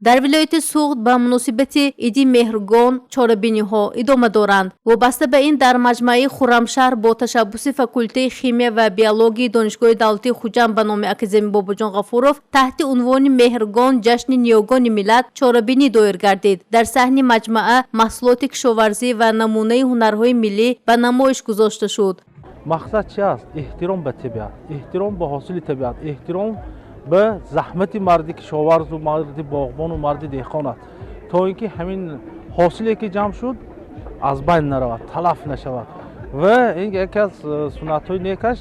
Дар вилояти Суғд ба муносибати Иди Меҳргон чорабиниҳо идома доранд. Вобаста ба ин, дар маҷмааи Хуррамшаҳр бо ташаббуси факултети химия ва биологияи Донишгоҳи давлатии Хуҷанд ба номи академик Бобоҷон Ғафуров таҳти унвони «Меҳргон – ҷашни ниёгони миллат» чорабинӣ доир гардид. Дар саҳни маҷмаа маҳсулоти кишоварзӣ ва намунаи ҳунарҳои миллӣ ба намоиш гузошта шуд. Мақсад чи аст? Эҳтиром ба табиат, эҳтиром ба ҳосили табиат, эҳтиром ба заҳмати марди кишоварзу марди боғбону марди деҳқон аст, то ин ки ҳамин ҳосиле, ки ҷамъ шуд, аз байн наравад, талаф нашавад. Ва ин яке аз суннатҳои некаш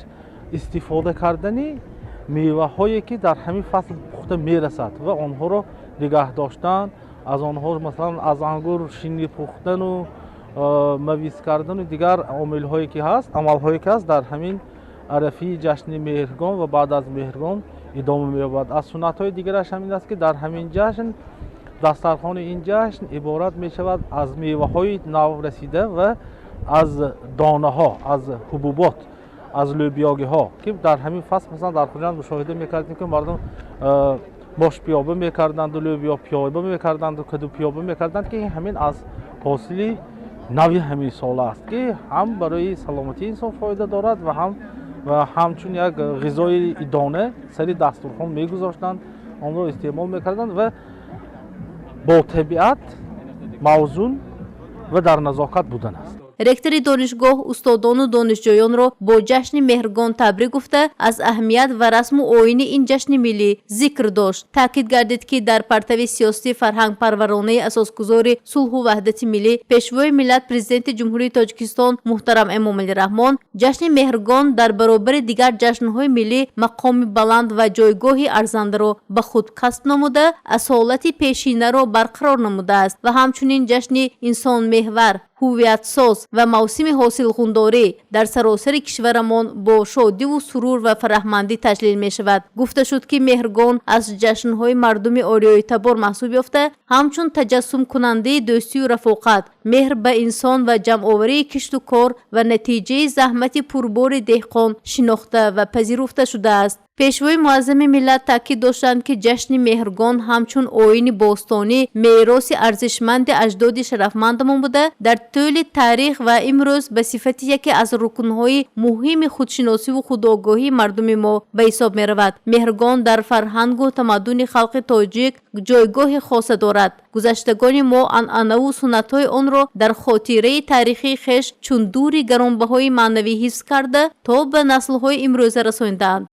истифода кардани меваҳое, ки дар ҳамин фасл пухта мерасад, ва онҳоро нигаҳ доштан, аз онҳо, масалан, аз ангур шинӣ пухтану мавиз кардану дигар омилҳое, ки ҳаст, амалҳое, ки ҳаст, дар ҳамин арафии ҷашни Меҳргон ва баъд аз Меҳргон идома меёбад. Аз суннатҳои дигараш ҳамин аст, ки дар ҳамин ҷашн дастархони ин ҷашн иборат мешавад аз меваҳои наврасида ва аз донаҳо, аз ҳубубот, аз лӯбиёгиҳо, ки дар ҳамин фасл, масалан, дар Хуҷанд мушоҳида мекардем, ки мардум мошпиёба мекарданду лӯбиёпиёба мекарданду кадупиёба мекарданд, ки ҳамин аз ҳосили нави ҳамин сол аст, ки ҳам барои саломатии инсон фоида дорад ва ҳам ва ҳамчун як ғизои идона сари дастурхон мегузоштанд, онро истеъмол мекарданд ва бо табиат мавзун ва дар назокат будан аст. Ректори донишгоҳ устодону донишҷӯёнро бо ҷашни Меҳргон табрик гуфта, аз аҳамият ва расму оини ин ҷашни миллӣ зикр дошт. Таъкид гардид, ки дар партави сиёсати фарҳангпарваронаи асосгузори сулҳу ваҳдати миллӣ, Пешвои миллат, Президенти Ҷумҳурии Тоҷикистон муҳтарам Эмомалӣ Раҳмон, ҷашни Меҳргон дар баробари дигар ҷашнҳои миллӣ мақоми баланд ва ҷойгоҳи арзандаро ба худ касб намуда, асолати пешинаро барқарор намудааст ва ҳамчунин ҷашни инсонмеҳвар, ҳуввиятсоз ва мавсими ҳосилхундорӣ дар саросари кишварамон бо шодиву сурур ва фараҳмандӣ таҷлил мешавад. Гуфта шуд, ки Меҳргон аз ҷашнҳои мардуми ориёитабор маҳсуб ёфта, ҳамчун таҷассумкунандаи дӯстию рафоқат, меҳр ба инсон ва ҷамъоварии кишту кор ва натиҷаи заҳмати пурбори деҳқон шинохта ва пазируфта шудааст. Пешвои муаззами миллат таъкид доштанд, ки ҷашни Меҳргон ҳамчун оини бостонӣ мероси арзишманди аҷдоди шарафмандамон буда, дар тӯли таърих ва имрӯз ба сифати яке аз рукнҳои муҳими худшиносиву худогоҳии мардуми мо ба ҳисоб меравад. Меҳргон дар фарҳангу тамаддуни халқи тоҷик ҷойгоҳи хоса дорад. Гузаштагони мо анъанаву суннатҳои онро дар хотираи таърихии хеш чун дури гаронбаҳои маънавӣ ҳифз карда, то ба наслҳои имрӯза расонидаанд.